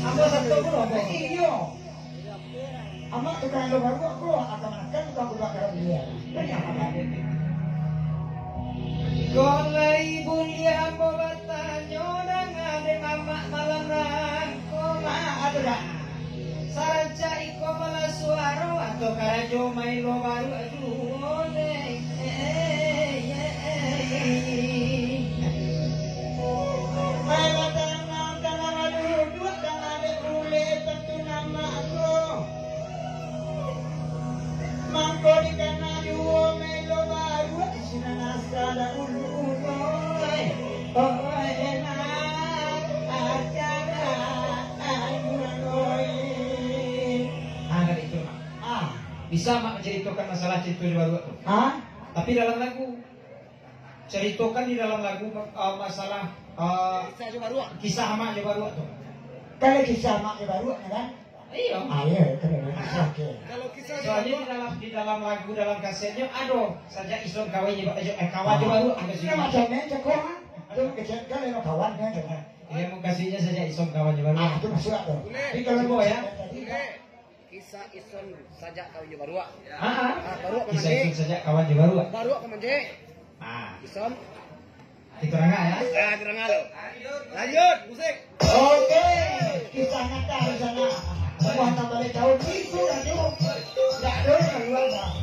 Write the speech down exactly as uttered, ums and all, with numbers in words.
Ambo sato pulo, ambo. Iyo. Amak tukang elo baruak ko, akan manakan tukang baruak dalam dia. Banyak amak. Kok lai buliah ambo batanyo, danga dek mamak malam nangko, Mak? Ah, ado dak? Sarancak iko malah suaro atau karajo maelo baruak juo, deh? Eh, eh, eh, eh. Maelo tanang, tanang, aduh, duak tanang dek bule tantu nama ko. Mangko dikana juo maelo baruak, di sinan asa dahulu, oi. Oi, enak, acara, oi. Ah, dari itu, Mak. Ah. Bisa, Mak, menceritakan masalah cinta di baruak tu? Ah? Tapi dalam lagu. Ceritakan di dalam lagu, ah, masalah, ah, kisah jo baruak. Kisah amak jo baruak tu. Kalau kisah amak jo baruak, kan? Iya. Ah, iya, kena kisah, oke. Kalau kisah jo baruak. Soalnya di dalam, di dalam lagu, dalam kasetnya ado sajak ison kawan jo, eh, kawan jo baruak, maksudnya. Nah, macam ni, cakap, ah. Tu kecil kan, emang kawan, kan, cakap. Iya, mukasuiknyo sajak ison kawan jo baruak. Ah, tu masuk tu. Boleh. Tapi kalau cubo, ya. Tadi, boleh. Kisah ison sajak kawan jo baruak. Ah, ah. Ah, baruak ka manjek. Kisah ison sajak kawan jo baruak. Baruak ka manjek. Ah. Ison. Kita rangah, ya. Ah, kita rangah lo. Lanjut, musik. Oke. Kisah nyata di sana. Semua tambah dari tahun itu, lanjut. Ndak ada yang luar, Bang.